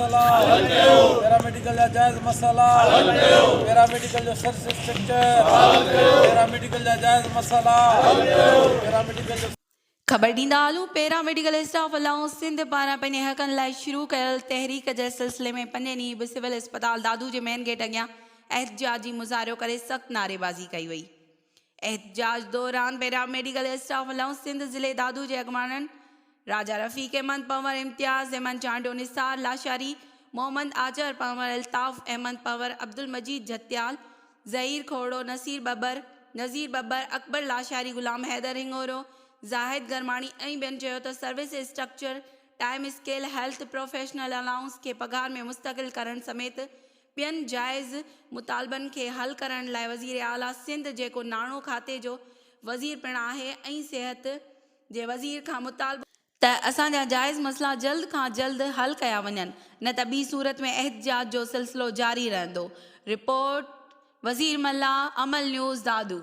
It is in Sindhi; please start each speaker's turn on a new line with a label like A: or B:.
A: مسئلا حل ڪيو پيراميڊيڪل جا جائز مسئلا حل ڪيو پيراميڊيڪل جو سروس اسٽرڪچر حل ڪيو پيراميڊيڪل جا جائز مسئلا حل ڪيو پيراميڊيڪل جو.
B: خبر ڏيندا هلون para medical staff allowance Sindh پاران پنهنجي حقن لاء شروع ڪيل تحريڪ جي سلسلي ۾ پنجين ڏينهن به سول اسپتال دادو جي مين گيٽ اڳيان احتجاجي مظاهرو ڪري سخت نعريبازي ڪئي وئي. احتجاج دوران para medical staff allowance Sindh ضلعي دادو جي اڳواڻن راجا رفيق احمد پنهور، امتياز احمد چانڊيو، نثار لاشاري، محمد آچر پنهور، الطاف احمد پنهور، عبدالمجيد جھتيال، ظهير کوڙو، نصير ٻٻر، نذير ٻٻر، اڪبر لاشاري، غلام حيدر هڱورو، زاهد گرماڻي ۽ ٻين چيو ته service structure, time scale, health professional allowance کي پگهار ۾ مستقل ڪرڻ سميت ٻين جائز مطالبن کي حل ڪرڻ لاء وزير اعليٰ سنڌ جيڪو ناڻو کاتي جو وزير پڻ آهي ۽ صحت جي وزير کان مطالبو ته اسان جا جائز مسئلا جلد کان جلد حل ڪيا وڃن نه ته ٻي صورت ۾ احتجاج جو سلسلو جاري رهندو. رپورٽ، وزير ملاح، امل نيوز، دادو.